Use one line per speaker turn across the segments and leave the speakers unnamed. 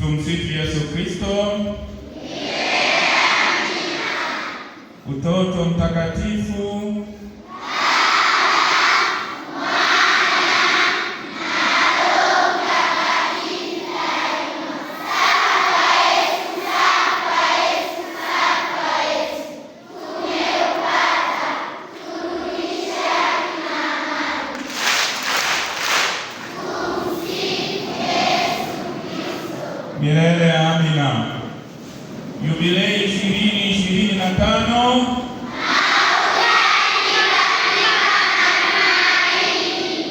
Tumsifu Yesu Kristo. Utoto mtakatifu. Milele amina. Yubilei 2025,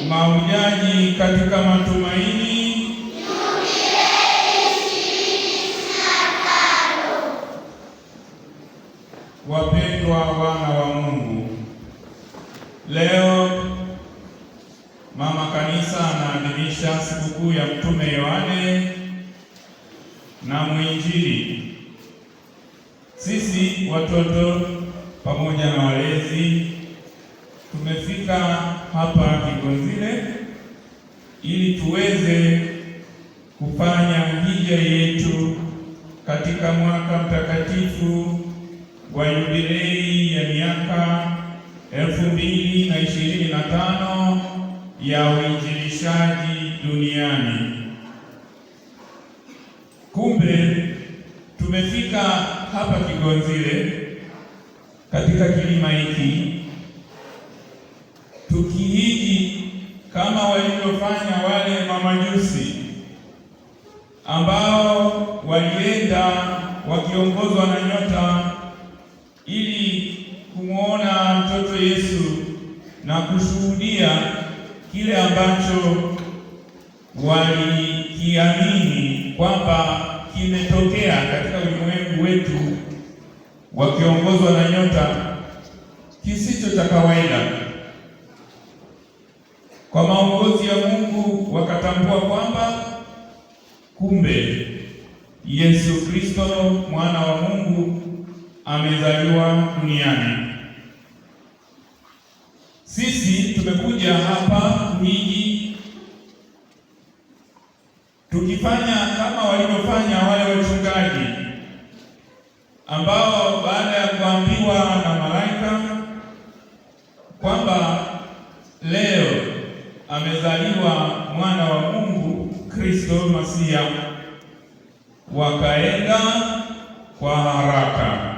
mahujaji katika matumaini. Wapendwa wana wa Mungu, leo Mama Kanisa anaadhimisha sikukuu ya Mtume Yohane na Mwinjili. Sisi watoto pamoja na walezi tumefika hapa Kigonzile ili tuweze kufanya hija yetu katika mwaka mtakatifu wa yubilei ya miaka 2025 ya uinjilishaji duniani. Kumbe tumefika hapa Kigonzile katika kilima hiki tukihiji kama walivyofanya wale mamajusi ambao walienda wakiongozwa na nyota ili kumwona mtoto Yesu na kushuhudia kile ambacho walikiamini kwamba kimetokea katika ulimwengu wetu, wakiongozwa na nyota kisicho cha kawaida. Kwa maongozi ya Mungu wakatambua kwamba kumbe Yesu Kristo mwana wa Mungu amezaliwa duniani. Sisi tumekuja hapa kuhiji tukifanya kama walivyofanya wale wachungaji ambao baada ya kuambiwa na malaika kwamba leo amezaliwa mwana wa Mungu Kristo Masia, wakaenda kwa haraka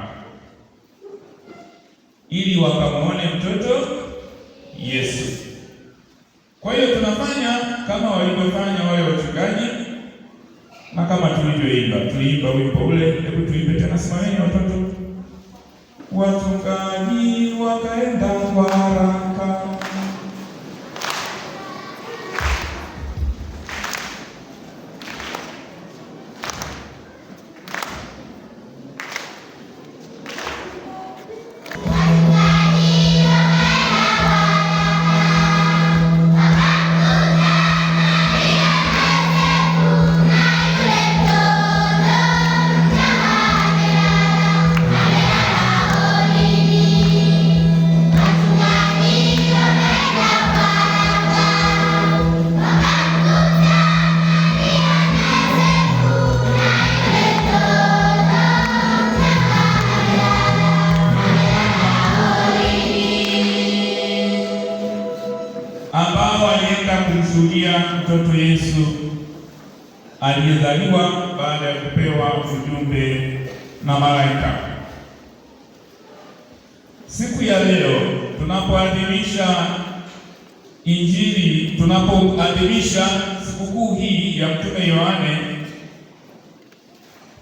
ili wakamwone mtoto Yesu. Kwa hiyo tunafanya kama walivyofanya wale wachungaji na kama tulivyoimba, tuliimba wimbo ule. Hebu tuimbe tena, simameni watoto. Wachungaji wakaenda kwa haraka ambao walienda kumshuhudia mtoto Yesu aliyezaliwa baada ya kupewa ujumbe na malaika. Siku ya leo tunapoadhimisha Injili, tunapoadhimisha sikukuu hii ya Mtume Yohane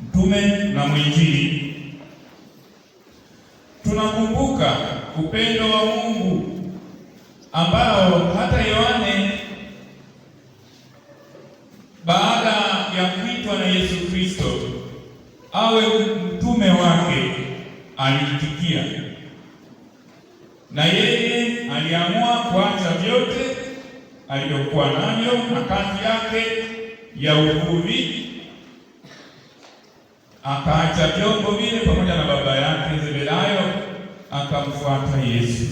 mtume na mwinjili, tunakumbuka upendo wa Mungu ambao hata Yohane baada ya kuitwa na Yesu Kristo awe mtume wake aliitikia, na yeye aliamua kuacha vyote aliyokuwa navyo na kazi yake ya uvuvi, akaacha vyombo vile pamoja na baba yake Zebedayo, akamfuata Yesu.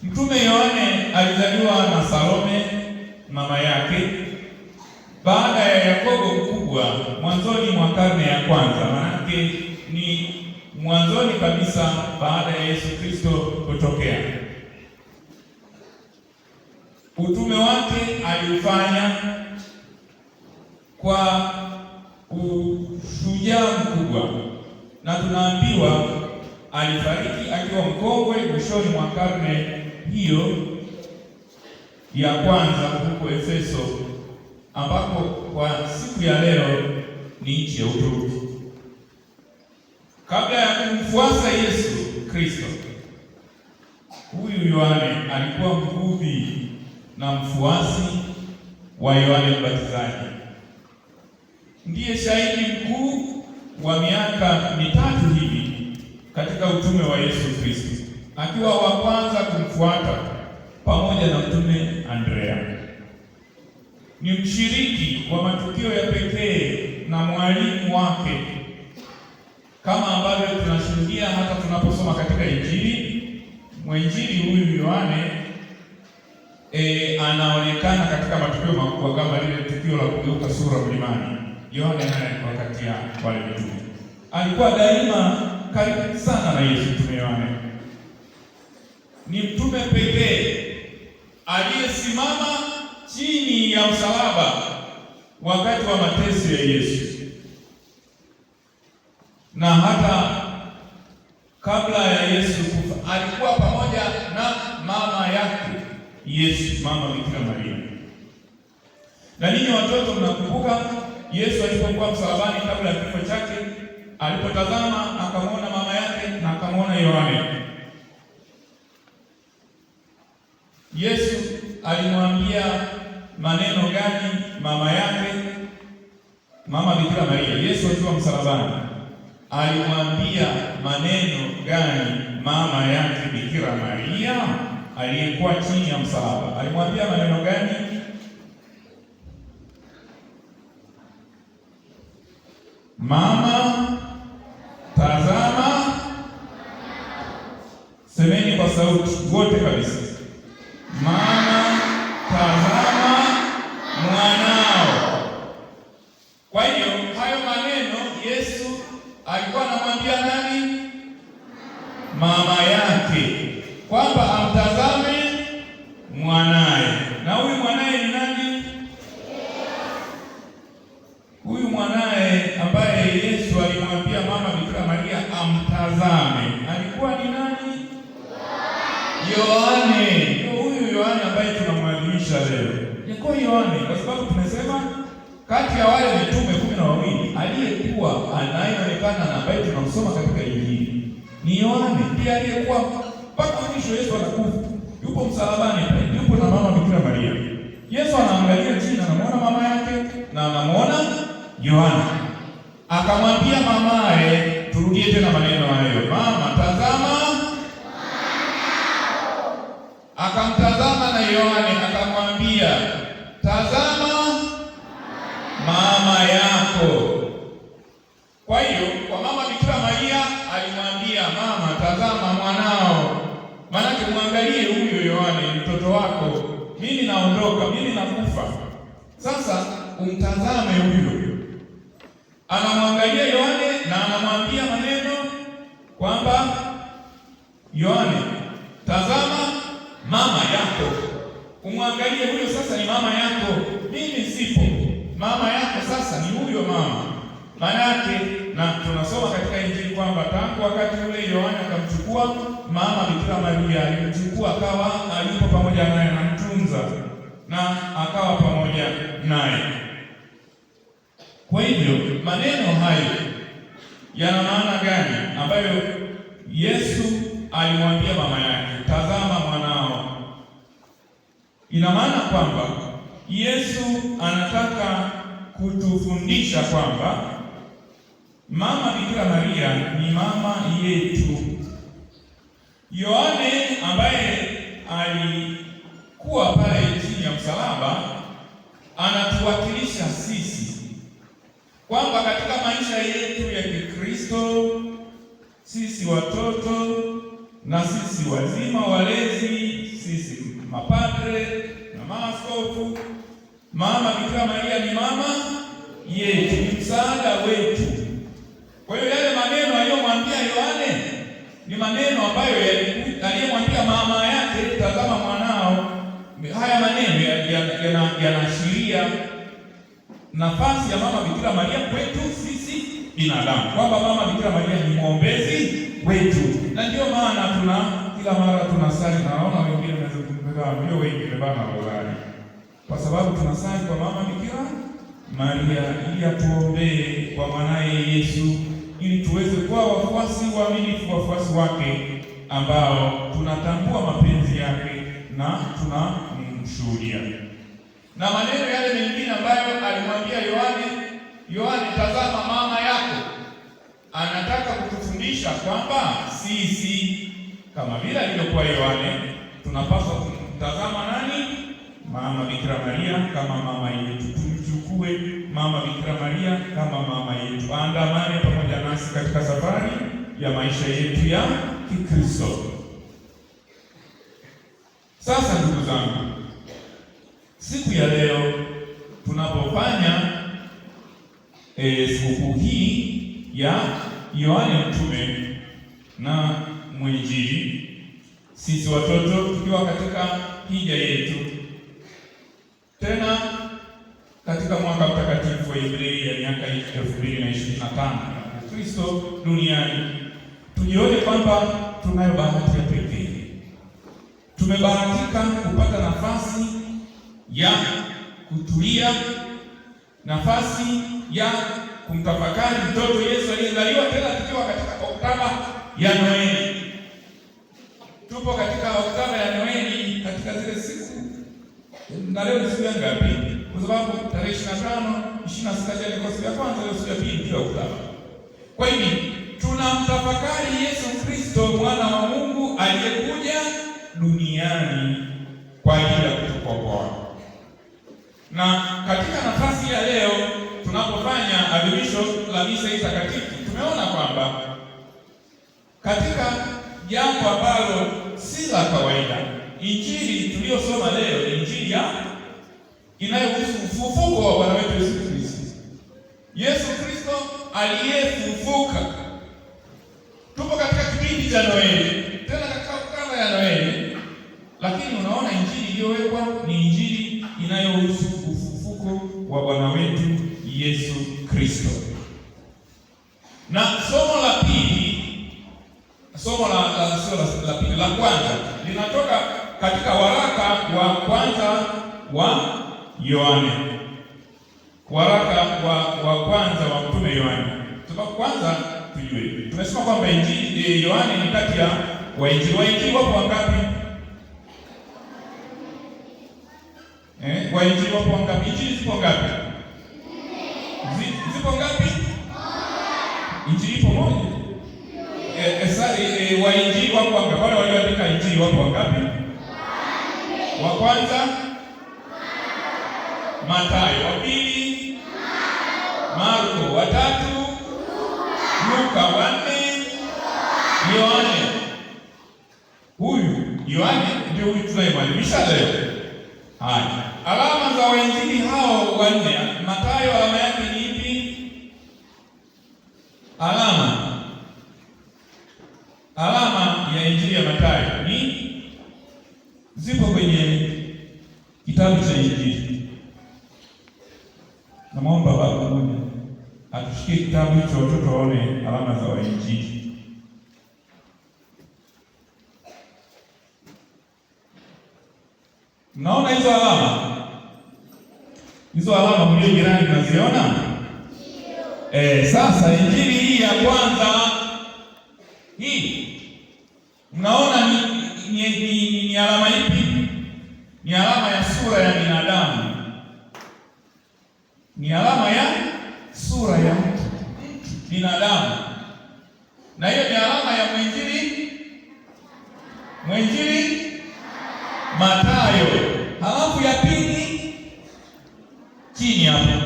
Mtume Yohane alizaliwa na Salome mama yake. Baada Yakobo Mkubwa mwanzoni mwa karne ya kwanza, manake ni mwanzoni kabisa baada ya Yesu Kristo kutokea. Utume wake aliufanya kwa ushujaa mkubwa, na tunaambiwa alifariki akiwa mkongwe mwishoni mwa karne hiyo ya kwanza huko Efeso, ambapo kwa siku ya leo ni nchi ya Uturuki. Kabla ya kumfuasa Yesu Kristo, huyu Yohane alikuwa mvuvi na mfuasi wa Yohane Mbatizaji. Ndiye shahidi mkuu wa miaka 3 hivi katika utume wa Yesu Kristo, akiwa wa kwanza kumfuata pamoja na mtume Andrea. Ni mshiriki wa matukio ya pekee na mwalimu wake, kama ambavyo tunashuhudia hata tunaposoma katika Injili. Mwinjili huyu Yohane anaonekana katika matukio makubwa kama lile tukio la kugeuka sura mlimani. Yohane naye alikuwa kati ya wale mitume, alikuwa daima karibu sana na Yesu. Mtume Yohane ni mtume pekee aliyesimama chini ya msalaba wakati wa mateso ya Yesu, na hata kabla ya Yesu kufa alikuwa pamoja na mama yake Yesu, mama Bikira Maria. Na ninyi watoto mnakumbuka Yesu alipokuwa msalabani kabla ya kifo chake, alipotazama akamwona mama yake na akamwona Yohane. Yesu alimwambia maneno gani mama yake, mama Bikira Maria? Yesu akiwa msalabani alimwambia maneno gani mama yake Bikira Maria aliyekuwa chini ya msalaba? Alimwambia maneno gani? Mama, tazama. Semeni kwa sauti wote kabisa. Mama, tazama mwanao. Kwa hiyo hayo maneno Yesu alikuwa anamwambia nani? Mama yake, kwamba amtazame mwanaye. Na huyu mwanaye ni nani? Huyu mwanaye ambaye Yesu alimwambia mama Bikira Maria amtazame alikuwa ni nani? Yohane. Ndio huyu Yohane ambaye tunamwadhimisha leo. Ilikuwa Yohane, kwa sababu tumesema kati ya wale mitume 12 aliyekuwa anayeonekana na ambaye tunamsoma katika Injili ni Yohane, ndiye aliyekuwa mpaka mwisho. Yesu anakufa, yupo msalabani pale, yupo na mama Bikira Maria. Yesu anaangalia chini, anamuona mama yake na anamuona Yohana. Akamwambia mamaye, turudie tena maneno hayo, mama tazama. Akamtazama na Yohane akamwambia, tazama mama yako. Kwa hiyo kwa mama Bikira Maria alimwambia mama, tazama mwanao. Maanake muangalie huyo Yohane, mtoto wako. Mimi naondoka, mimi nakufa. Sasa umtazame huyo. Anamwangalia Yohane na anamwambia maneno kwamba Yohane, tazama mama yako. Umwangalie huyo sasa ni mama yako. Mimi sipo. Mama yako sasa ni huyo mama. Manake na tunasoma katika Injili kwamba tangu wakati ule Yohane akamchukua mama Bikira Maria, alimchukua akawa alipo pamoja naye, anamtunza na akawa pamoja naye. Kwa hivyo maneno hayo yana maana gani ambayo Yesu alimwambia mama yake, tazama mwanao? Ina maana kwamba Yesu anataka kutufundisha kwamba mama Bikira Maria ni mama yetu. Yohane ambaye alikuwa pale chini ya msalaba anatuwakilisha sisi, kwamba katika maisha yetu ya Kikristo, sisi watoto na sisi wazima walezi, sisi mapadre na maaskofu, mama Bikira Maria ni mama yetu, ni msaada wetu. Kwa hiyo yale maneno aliyomwambia Yohane ni maneno ambayo aliyemwambia mama yake, tazama mwanao. Haya maneno yanaashiria nafasi ya mama Bikira Maria kwetu sisi binadamu, kwamba mama Bikira Maria ni mwombezi wetu, na ndio maana tuna kila mara tunasali. Naona wengine ndio wengi wamebana rozari, kwa sababu tunasali kwa mama Bikira Maria ili atuombee kwa mwanaye Yesu, ili tuweze kuwa wafuasi waaminifu, wafuasi wake ambao tunatambua mapenzi yake na tunamshuhudia. Na maneno yale mengine ambayo alimwambia Yohane, Yohane, tazama mama yako, anataka kutufundisha kwamba sisi kama vile alivyokuwa Yohane tunapaswa kumtazama nani? Mama Bikira Maria kama mama yetu. Tumchukue mama Bikira Maria kama mama yetu, aandamane pamoja nasi katika safari ya maisha yetu ya Kikristo. Sasa ndugu zangu, siku ya leo tunapofanya sikukuu hii ya Yohane Mtume na Mwinjili, sisi watoto tukiwa katika hija yetu tena katika mwaka mtakatifu wa Jubilei ya miaka 2025 Kristo duniani, tujione kwamba tunayo bahati ya pekee. Tumebahatika kupata nafasi ya kutulia, nafasi ya kumtafakari mtoto Yesu aliyezaliwa, tena tukiwa katika oktaba ya Noeli. Tupo katika oktaba ya Noeli, katika zile siku, na leo ni siku ya ngapi? Kwa sababu tarehe 25, 26 jana ilikuwa siku ya kwanza, leo siku ya pili ndio oktaba. Kwa hivyo tunamtafakari Yesu Kristo mwana wa Mungu aliyekuja duniani kwa ajili ya kutukomboa. Na katika nafasi ya leo tunapofanya adhimisho la misa hii takatifu, tumeona kwamba katika jambo ambalo si la kawaida, injili tuliyosoma leo ni injili ya inayohusu ufufuko wa Bwana wetu Yesu Kristo. Yesu Kristo aliyefufuka. Tupo katika kipindi cha Noeli, tena katika oktava ya Noeli, lakini unaona injili iliyowekwa ni injili inayohusu ufufuko wa Bwana wetu Yesu Kristo. Na somo la pili, somo la sio la pili, la kwanza linatoka katika waraka wa kwanza wa Yohane, waraka wa kwanza wa mtume Yohane. Sababu kwanza tujue, tumesema kwamba injili Yohane ni kati ya wainjili. Wainjili wapo wangapi? Wainjili wapo wangapi? Injili zipo ngapi? Zipo ngapi? Injili ipo moja. Wainjili wapo wangapi? Wale walioandika injili wapo wangapi? Wa kwanza Mathayo, wa pili Marko, wa tatu Luka, wa nne Yohane. Huyu Yohane ndio huyu tunayemwadhimisha leo. Haya, alama za wainjili hao wanne, Mathayo alama yake ni ipi? Alama ya injili ya Mathayo ni zipo kwenye kitabu cha Injili. Namwomba baba mmoja atushikie kitabu hicho, watoto waone alama za wainjili. Mnaona hizo alama? Hizo alama mlio jirani mnaziona? Sasa injili hii ya kwanza hii mnaona ni alama ipi? Ni alama ya sura ya binadamu, ni alama ya sura ya mtu binadamu, na hiyo ni alama ya mwinjili Mathayo. Halafu ya pili chini hapo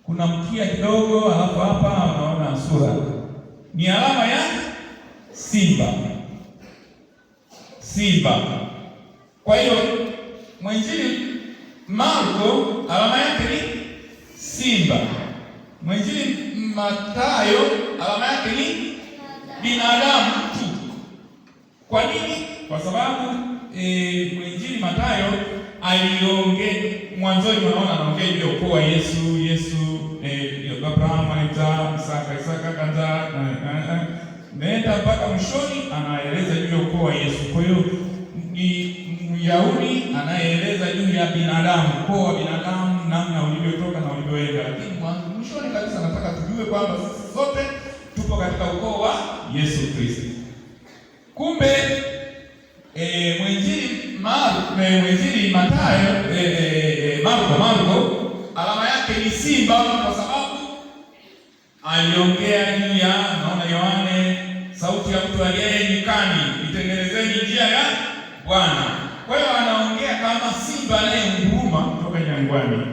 kuna mkia kidogo, halafu hapa unaona sura, ni alama ya simba. Simba. Kwa hiyo mwinjili Marko alama yake ni simba. Simba. Mwinjili Mathayo alama yake ni binadamu tu. Kwa nini? Kwa sababu mwinjili Mathayo aliongea mwanzoni, unaona anaongea juu ya ukoo wa Yesu. Yesu Abrahamu alimzaa Isaka, Isaka akamzaa, nenda mpaka mwishoni anaeleza juu ya ukoo wa Yesu. Kwa hiyo ni Myahudi anayeeleza juu ya binadamu, ukoo wa binadamu, namna ulivyotoka na ulivyoenda, lakini mwishoni kabisa nataka tujue kwamba sisi sote tupo katika ukoo wa Yesu Kristo. Kumbe mwinjili mwinjili Mathayo Marko alama yake ni simba, kwa sababu aliongea juu ya, naona Yohane, sauti ya mtu aliye nyikani, itengenezeni njia ya Bwana. Kwa hiyo anaongea kama simba anayenguruma kutoka jangwani,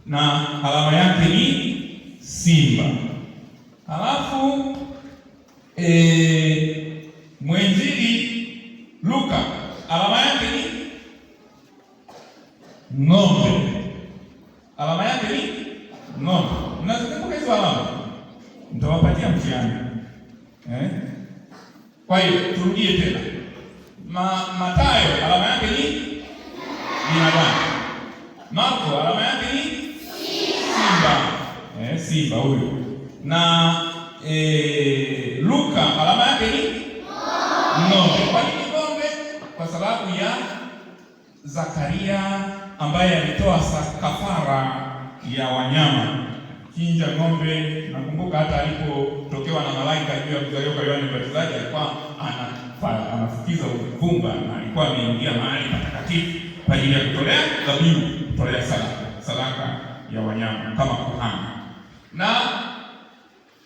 na alama yake ni simba. Halafu mwinjili Luka alama yake ni ng'ombe, alama yake ni ng'ombe. Mnazikumbuka hizo alama? Nitawapatia mtihani eh? Kwa hiyo turudie tena. Mathayo alama yake ni binadamu. Marko alama yake ni simba, simba huyu, na Luka alama yake ni ng'ombe. Kwa nini ng'ombe? Kwa sababu ya Zakaria ambaye alitoa kafara ya wanyama, chinja ng'ombe. Nakumbuka hata alipotokewa na malaika juu ya kuzaliwa kwa Yohane Mbatizaji alikuwa anafukiza uvumba na alikuwa ameingia mahali patakatifu kwa ajili ya kutolea dhabihu, kutolea sadaka ya wanyama kama kuhani. Na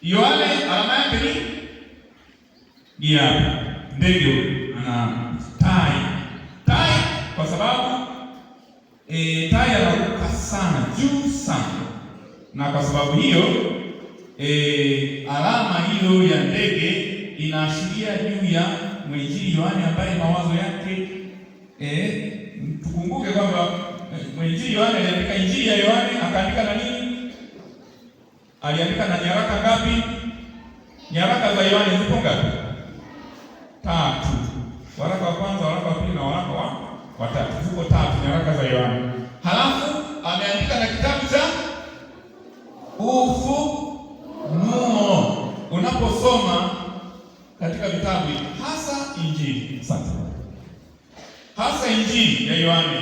Yohane alama yake ni ya ndege huyu, ana tai tai, kwa sababu tai anaruka sana juu sana, na kwa sababu hiyo alama hiyo ya ndege inaashiria juu ya mwinjili Yohane ambaye mawazo yake tukumbuke kwamba mwinjili Yohane aliandika Injili ya Yohane, akaandika na nini? Aliandika na nyaraka ngapi? Nyaraka za Yohane zipo ngapi? Tatu. Waraka wa kwanza, waraka wa pili na waraka wa tatu. Ziko tatu nyaraka za Yohane. Halafu ameandika na kitabu cha Ufunuo. Unaposoma katika vitabu hivi, hasa Injili, asante, hasa Injili ya Yohane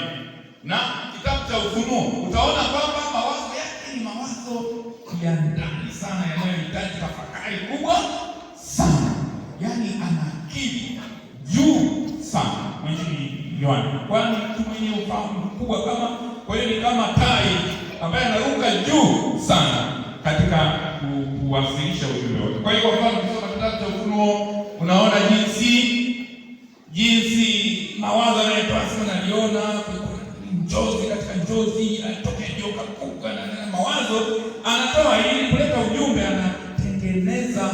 na kitabu cha Ufunuo, utaona kwamba mawazo yake ni mawazo ya ndani sana yanayohitaji tafakari kubwa sana. Yaani ana akili juu sana mwinjili Yohane, kwani mtu mwenye ufahamu mkubwa kama, kwa hiyo ni kama tai ambaye anaruka juu sana katika kuwasilisha ujumbe wake. Kwa hiyo kwa mfano ukisoma kitabu cha Ufunuo unaona jinsi mawazo yanayotoa, sema naliona njozi, katika njozi anatokea joka kubwa na mawazo anatoa ili kuleta ujumbe, anatengeneza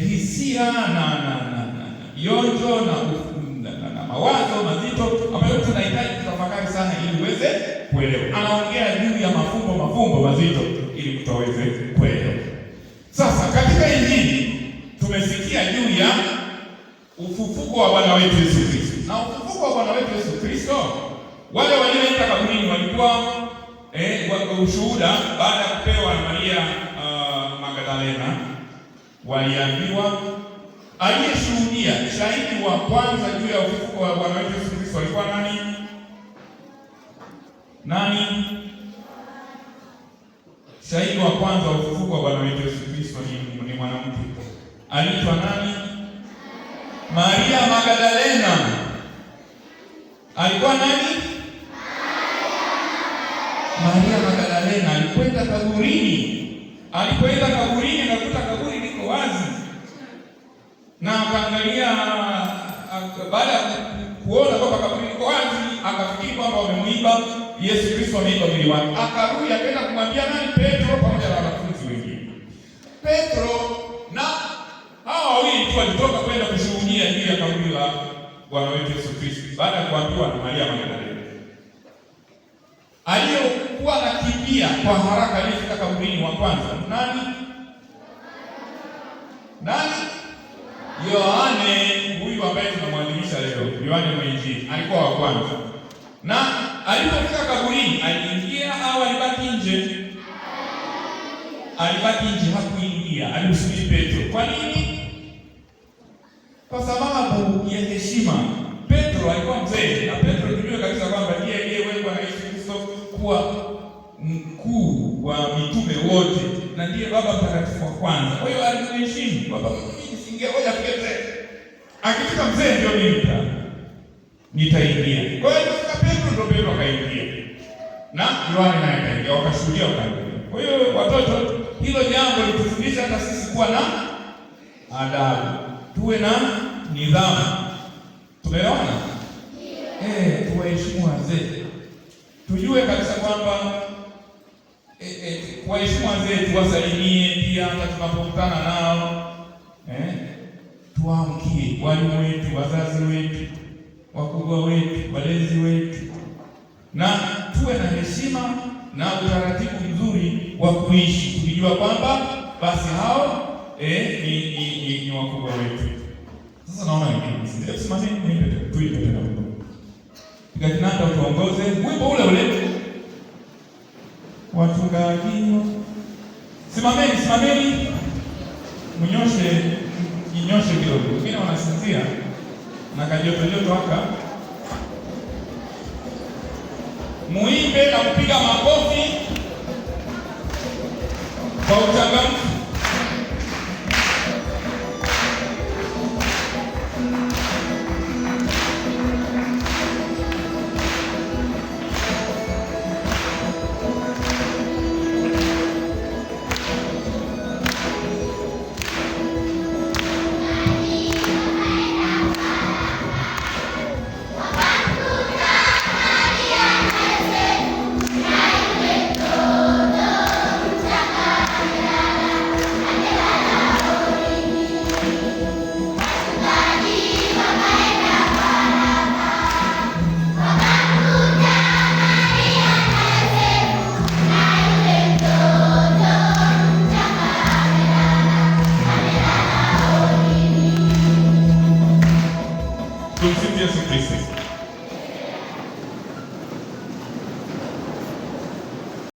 hisia na ionjo na mawazo mazito ambayo tunahitaji kutafakari sana ili uweze kuelewa. Anaongea juu ya mafumbo mazito ili mtu aweze kuelewa. Sasa katika Injili tumesikia juu ya ufufuko wa Bwana wetu Yesu Kristo. Na ufufuko wa Bwana wetu Yesu Kristo, wale walioenda kaburini walikuwa ushuhuda baada ya kupewa na Maria Magdalena, waliambiwa aliyeshuhudia, shahidi wa kwanza juu ya ufufuko wa Bwana wetu Yesu Kristo alikuwa nani? Nani? Shahidi wa kwanza wa ufufuko wa Bwana wetu Yesu Kristo ni mwanamke. Aliitwa nani? Maria Magdalena. Alikuwa nani? Maria Magdalena alikwenda kaburini. Alipoenda kaburini akakuta kaburi liko wazi, na akaangalia. Baada ya kuona kwamba kaburi liko wazi, akafikiri kwamba wamemuiba Yesu Kristo, ameiba mwili wake. Akarudi akaenda kumwambia nani? Petro pamoja na wanafunzi wengine. Petro na hawa wawili tu walitoka kwenda kushuhudia juu ya kaburi la Bwana wetu Yesu Kristo baada ya kuambiwa na Maria Magdalena. Aliyekuwa na Aliyeingia kwa haraka, aliyefika kaburini wa kwanza nani? Nani? Yohane, huyu ambaye tunamwadhimisha leo, Yohane Mwinjili alikuwa wa kwanza. Na alipofika kaburini, aliingia au alibaki nje? Alibaki nje, hakuingia, alimsubiri Petro. Kwa nini? Kwa sababu ya heshima. Petro alikuwa mzee, na Petro tujue kabisa kwamba ndiye aliyewekwa na Yesu Kristo kuwa mkuu wa mitume wote na ndiye baba mtakatifu wa kwanza. Kwa hiyo alimheshimu baba, mimi nisingia, ngoja afike mzee. Akifika mzee ndio mimi nitaingia. Kwa hiyo alipofika Petro ndio Petro akaingia na Yohane naye akaingia, wakashuhudia, wakaingia. Kwa hiyo watoto, hilo jambo litufundisha hata sisi kuwa na adabu, tuwe na nidhamu. Tumeona tuwaheshimu wazee, tujue kabisa kwamba kuwaheshimu wazee, tuwasalimie pia hata tunapokutana nao, tuwaamkie walimu wetu, wazazi wetu, wakubwa wetu, walezi wetu, na tuwe na heshima na utaratibu mzuri wa kuishi, tukijua kwamba basi hao ni wakubwa wetu. Sasa naona wengine, hebu simameni muimbe, tuimbe tena wimbo. Piga kinanda utuongoze wimbo ule ule. Wachungaji, simameni, simameni, mnyoshe, jinyoshe kidogo. Wengine wanasinzia na kajoto joto haka. Muimbe na kupiga makofi kwa uchangamfu.